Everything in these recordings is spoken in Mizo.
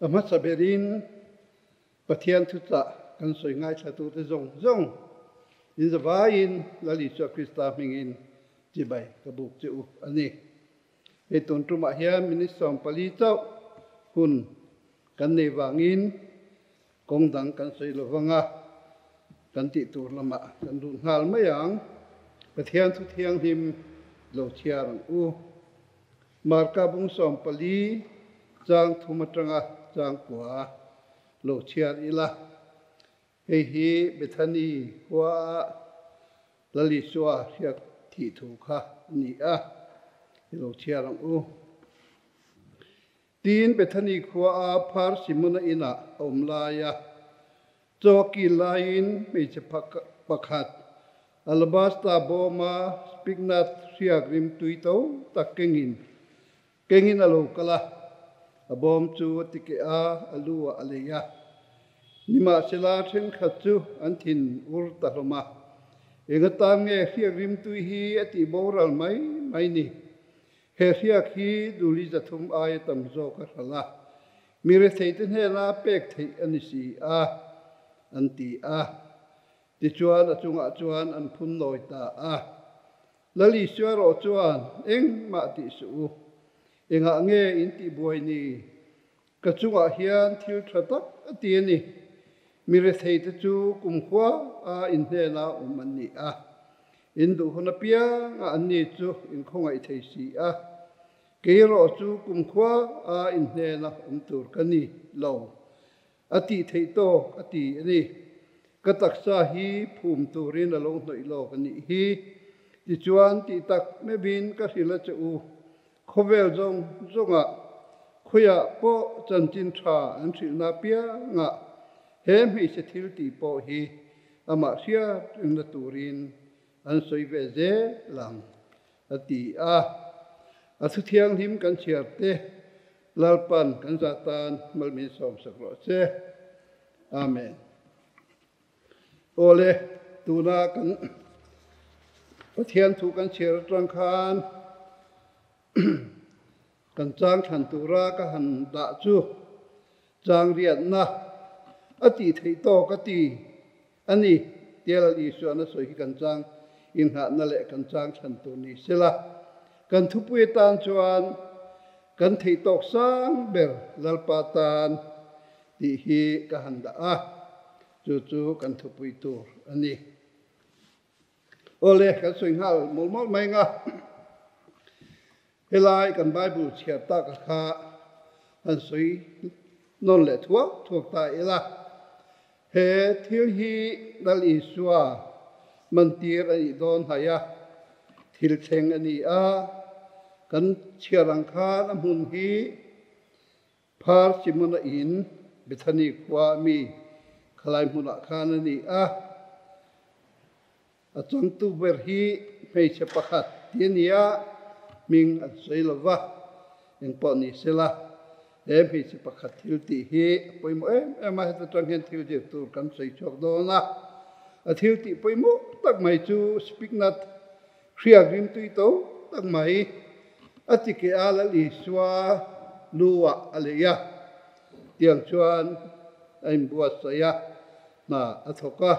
A hmasa berin Pathian thuchah kan sawi ngaithlatute zawng zawng in zavaiin Lal Isua Krista hmingin chibai ka buk che u a ni. Hei tun tumah hian minute 14 chauh hun kan nei vangin kawng dang kan sawi lo vang a, kan tih tur lamah kan lut nghal mai ang. Pathian thu thianghlim lo chhiar ang u. Marka bung 14 chang thum atanga chang kua lo chhiar ila. Hei hi Bethany khua a Lal Isua hriat thih thu kha a ni a, i lo chhiar ang u. Tin, Bethany khua a phar Simona inah a awm lai a, chaw a kil laiin hmeichhe pakhat alabasta bawma spiknat hriak rimtui to tak kengin kengin a lo kal a, a bawm chu a ti keh a, a lu ah a lei a. Nimahsela thenkhat chu an thin ur ta hlawm a, eng atan nge hriak rimtui hi a tih boral mai mai ni? He hriak hi duli 300 aia tam zawk a hralh a, mi retheite hnena pek theih a ni si a, an ti a. Tichuan a chungah chuan an phun nawi ta a. Lal Isua erawh chuan, Engmah tih suh u. Engah nge in tih buai ni? Ka chungah hian thil tha tak a ti a ni. Mi retheite chu kumkhua a in hnena awm an ni a. In duh hun apianga an ni chu in khawngaih thei si a. Kei erawh chu kumkhua a in hnena awm tur ka ni lo. A tih theih tawk a ti a ni. Ka taksa hi phum turin a lo hnawih lawk a nih hi. Tichuan tih tak meuhin ka hrilh a che u. Khawvel zawng zawngah khawiah pawh chanchin tha an hrilhna apiangah he hmeichhe thil tih pawh hi amah hriat ringna turin an sawi ve zel ang a ti a. A thu thianghlim kan chhiar te Lalpan kan zah tan mal min sawmsak rawh che. Amen. Awle, tuna kan Pathian thu kan chhiar atang khan kan chang thlan tura ka han dah chu chang riatna a tih theih tawk a ti a ni tia Lal Isuan a sawi hi kan chang inghahna leh kan chang thlan tur ni sela. Kan thupui atan chuan kan theih tawk sang ber Lalpa tan tih hi ka han dah a, chu chu kan thupui tur a ni. Awle, kan sawi nghal mawlh mawlh mai nga. Helai kan Bible chhiar tak a kha han sawi nawn leh thuak thuak ta ila. He thil hi Lal Isua mantir a nih dawn hnaih a, thil thleng a ni a, kan chhiar ang khan a hmun hi Phar Simona in Bethany khua a mi khalai hmunah khan a ni a. A changtu ber hi hmeichhe pakhat ti a ni a, hming an sawi lo va, engpawh ni sela he hmeichhe pakhat thil tih hi a pawimawh em em a, heta tang hian thil zir tur kan sawi chhuak dawn a. A thil tih pawimawh tak mai chu Spiknat hriak rimtui to tak mai a ti keh a, Lal Isua lu ah a lei a, tiang chuan a inbuatsaih a, hna a thawk a.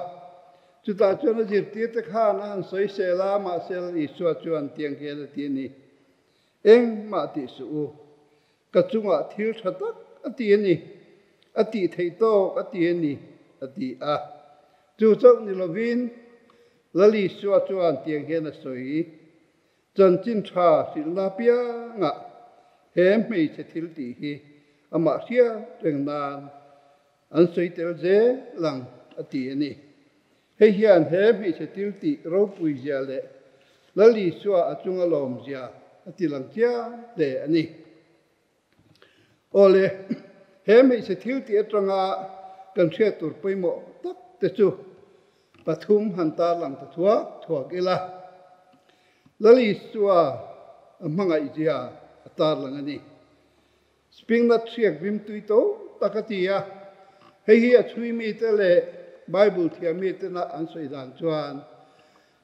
Chutah chuan a zirtirte khan a han sawi sel a, mahse Lal Isua chuan tiang hian a ti a ni, Engmah tih suh u, ka chungah thil tha tak a ti a ni, a tih theih tawk a ti a ni, a ti a. Chu chauh ni lovin Lal Isua chuan tiang hian a sawi, Chanchin tha hrilhna apiangah he hmeichhe thil tih hi amah hriat reng nan an sawi tel zel ang a ti a ni. Hei hian he hmeichhe thil tih ropui zia leh Lal Isua a chunga lawm zia a ti lang chiang hle a ni. Awle, he hmeichhe thil tih atanga kan hriat tur pawimawh tak te chu pathum han tarlang ta thuak thuak ila. Lal Isua a hmangaih zia a tarlang a ni. Spingnut hriak rimtui to tak a ti a, hei hi a chhui mite leh Bible thiam mitena an sawi dan chuan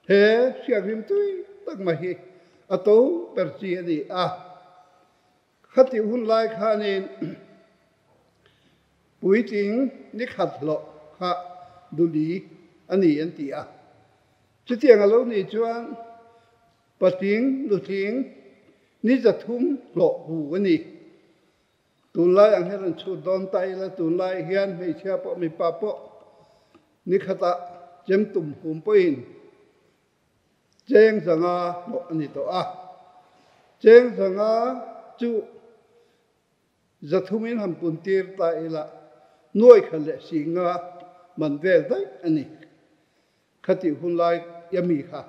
he hriak rimtui tak mai hi a to ber chi a ni a. Khatih hun lai khanin Puitling ni khat hlawh kha duli a ni an ti a. Chutiang a lo nih chuan patling nutling ni 300 hlawh hu a ni. Tunlai ang hian an chhut dawn ta ila, tunlai hian hmeichhia pawh mipa pawh ni khatah chem tum hum pawhin cheng 500 hlawh a ni tawh a. Cheng 500 chu 300 in han pun tir ta ila, 1,500 man vel daih a ni. Khatih hun lai a mi kha.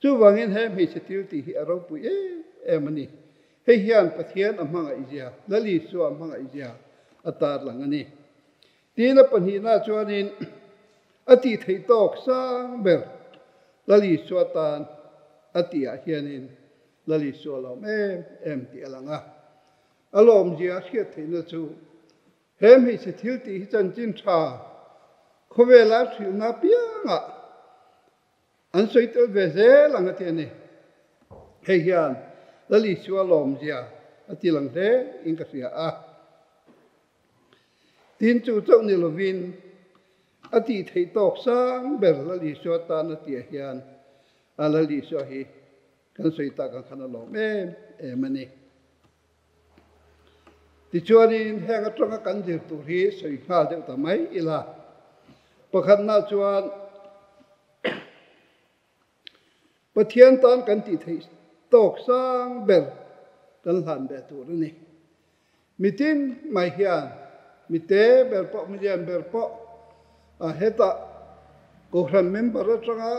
Chuvangin he hmeichhe thil tih hi a ropui em em a ni. Hei hian Pathian a hmangaihzia, Lal Isua a hmangaihzia a tarlang a ni. Tiin a pahnihna chuanin a tih theih tawk sang ber Lal Isua tan a tihah hianin Lal Isua a lawm em em tih a lang a. A lawmzia a hriat theihna chu he hmeichhe thil tih hi chanchin tha khawvela hrilhna piangah An sawi tel ve zel ang a ti a ni. Hei hian Lal Isua lawmzia a ti lang hle in ka hria a. Tin chu chauh ni lovin a tih theih tawk sang ber Lal Isua tan a tihah hian a Lal Isua hi kan sawi tak ang khan a lawm em em a ni. Tichuanin heng atanga kan zir tur hi sawi nghal deuh ta mai ila. Pakhatna chuan Pathian tan kan tih theih tawk sang ber kan hlan ve tur a ni. Mitin mai hian mi te ber pawh mi lian ber pawh a hetah Kohhran member atanga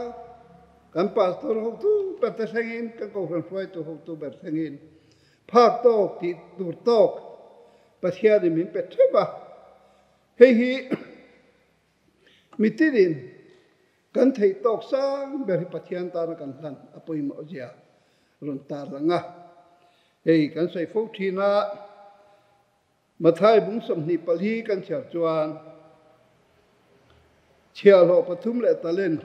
kan pastor hotu ber te thlengin kan Kohhran hruaitu hotu ber thlengin phak tawk tih tur tawk Pathianin min pe theuh a. Hei hi Mitinin kan theih tawk sang ber hi Pathian tana kan hlan a pawimawh zia rawn tar lang a. Hei kan sawi fo thin a, Mathai bung 24 kan chhiar chuan chhiahhlawh pathum leh talent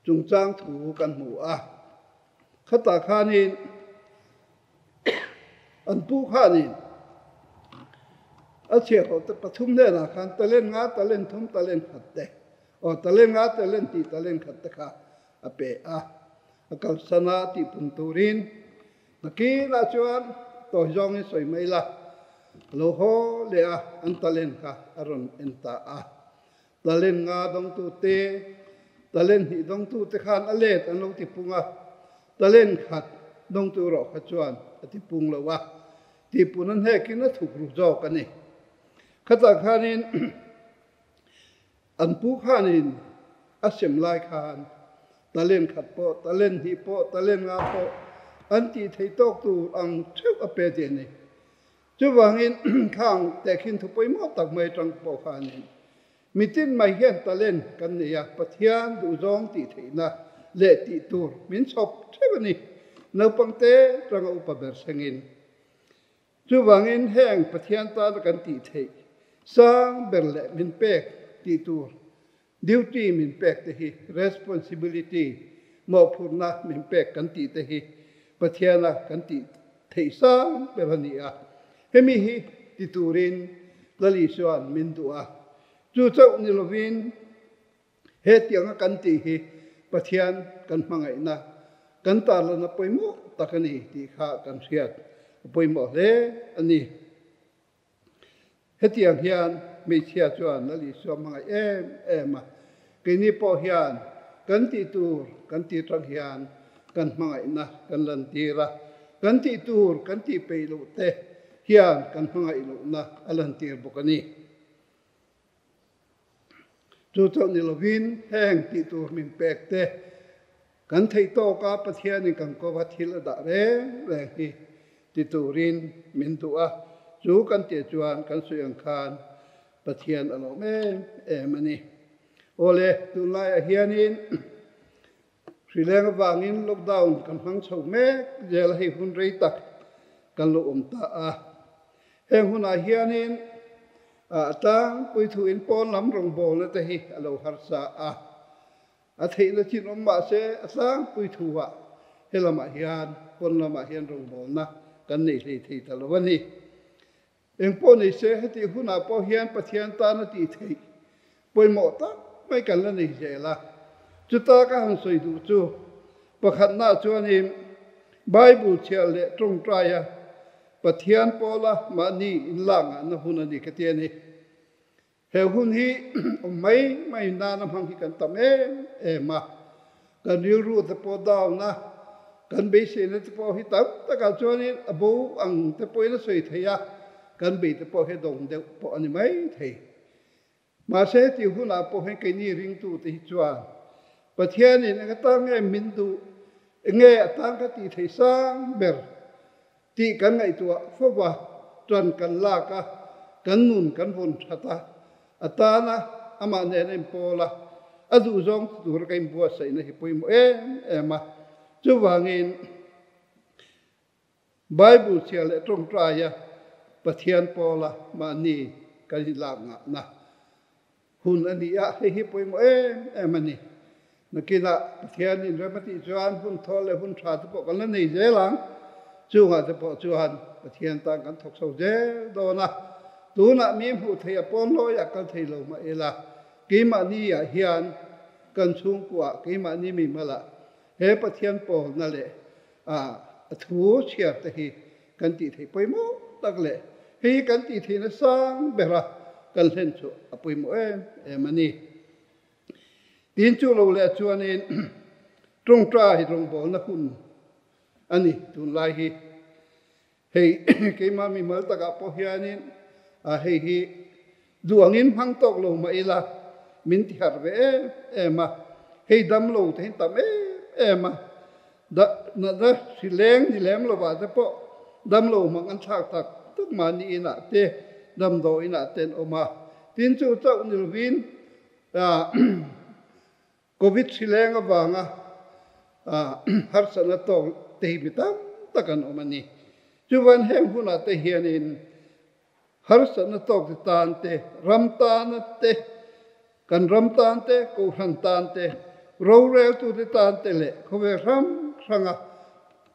chungchang thu kan hmu a. Khatah khanin an pu khanin a chhiahhlawh te pathum hnenah khan talent nga talent thum talent khat te aw talent nga talent hnih talent khat te kha a pe a. A kalsan a tihpun turin nakinah chuan tawi zawngin sawi mai la a lo haw leh a an talent kha a rawn en ta a. Talent nga dawngtute, talent hnih dawngtute khan a let an lo tipung a, talent khat dawngtu erawh kha chuan a tipung lo a, tihpun a hnekin a thuk ru zawk a ni. Khatah khanin an pu khanin a sem lai khan talent khat pawh, talent hnih pawh, talent nga pawh an tih theih tawk tur ang theuh a pe tih a ni. Chuvangin khang tehkhin thu pawimawh tak mai atang pawh khanin mitin mai hian talent kan nei a, Pathian duhzawng tih theihna leh tih tur min chhawp theuh a ni. Naupangte tanga upa ber thlengin. Chuvangin heng Pathian tana kan tih theih sang ber leh min pek tih tur duty min pek te hi responsibility mawhphurhna min pek kan tih te hi Pathiana kan tih theih sang ber a ni a. Hemi hi ti turin Lal Isua'n min duh a. Chu chauh ni lovin hetianga kan tih hi Pathian kan hmangaihna kan tarlana pawimawh tak a ni tih kha kan hriat a pawimawh hle a ni. Hetiang hian hmeichhia chuan Lal Isua hmangaih em em a, keini pawh hian kan tih tur kan tih tang hian kan hmangaihna kan lantir a, kan tih tur kan tih peih loh te hian kan hmangaih lohna a lantir bawk a ni. Chu chauh ni lovin heng tih tur min pek te kan theih tawk a Pathianin kan kova thil a dah reng reng hi ti turin min duh a, chu kan tih chuan kan sawi ang khan Pathian a lawm em em a ni. Awle, tunlaiah hianin Hrileng avangin lockdown kan hmang chho mek zel a, hei hun rei tak kan lo awm ta a. Heng hunah hianin a tlangpui thuin pawn lam rawngbawlna te hi a lo harsa a. A theihna chin awm mah se a tlangpui thuah he lamah hian pawn lamah hian rawngbawlna. kan nei hlei thei ta lo a ni. Engpawh nei se hetih hunah pawh hian Pathian tana tih theih pawimawh tak mai kan la nei zel a. Chuta ka han sawi duh chu pakhatnaah chuanin Bible chhiar leh tawngtaia Pathian pawla mahni inlak ngahna hun a ni ka ti a ni. He hun hi awm mai mai nana hmang hi kan tam em em a, kan rilru te pawh down a, kan beiseina te pawh hi tam takah chuanin a bo ang te pawhin a sawi thei a, kan bei te pawh hi a dawng deuh pawh a ni mai thei. Mahse heti hunah pawh hian keini ringtute hi chuan Pathianin eng atan nge min duh, enge atan ka tih theih sang ber Tih kan ngaihtuah fo va, ṭan kan lak a, kan nun kan vawn ṭhat a, a tana amah nen a inpawl a, a duhzawng ti tura ka inbuatsaihna hi pawimawh em em a. Chuvangin, Bible chhiar leh ṭawngṭaia Pathian pawla mahni kan inlak ngahna Hun a ni a, hei hi pawimawh em em a ni. Nakinah Pathianin rem a tih chuan hun thawl leh hun tha te pawh kan la nei zel ang. Chungah te pawh chuan Pathian tan kan thawk chho zel dawn a. Tunah mi hmuh theih a pawn lawiah kal thei lo mah ila, keimahni ah hian kan chhungkuah keimahni mi hmalah he Pathian pawlna leh a thu chhiar te hi kan tih theih pawimawh tak leh hei hi kan tih theihna sang bera kan hlen chu a pawimawh em em a ni. Tin chu lo leh chuanin tawngtai rawngbawlna hun a ni tunlai hi. Hei keimah mimal takah pawh hianin hei hi duh angin hmang tawk lo mah ila min ti harh ve em em a, hei damlo te hi tam em em a, natna hri leng ni lem lovah te pawh damlo hmang an thlak tak tak mahni inah te damdawi inah te an awm a, tin chu chauh ni lovin Covid hri leng avanga harsatna tawk te hi mi tam tak an awm a ni. Chuvan heng hunah te hianin harsatna tawk te tan te, ram tana te, kan ram tan te, kohhran tan te, roreltute tan te leh khawvel hrang hranga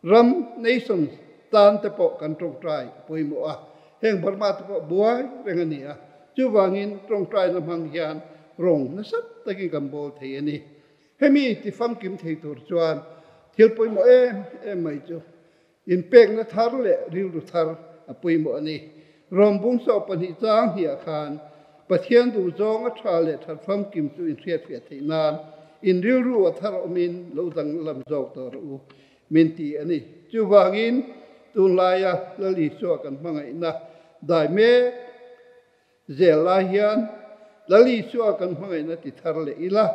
ram, nations, tan te pawh kan tawngtai a pawimawh a. Heng Burma te pawh buai reng a ni a. Chuvangin tawngtaina hmang hian rawng nasa takin kan bawl thei a ni. Hemi ti famkim thei tur chuan thil pawimawh em em mai chu inpekna thar leh rilru thar a pawimawh a ni. Rawmbung sawh pahnih chang hniah khan Pathian duhzawng a tha leh that famkim chu inhriatfiah theih nan in rilru a thar awmin lo danglam zawk tawh rawh u min ti a ni. Chuvangin tunlaia Lal Isua kan hmangaihna dai mek zel lai hian Lal Isua kan hmangaihna ti thar leh ila,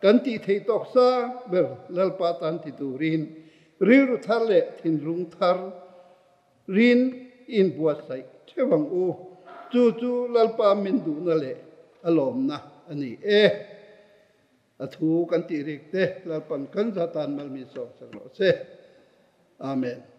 kan tih theih tawk sang ber Lalpa tan ti turin rilru thar leh thinlung thar rin inbuatsaih theuh ang u. Chu chu Lalpa min duhna leh a lawmna a ni e. A thu kan tih rik te Lalpan kan za tan mal min sawm sak rawh se. Amen.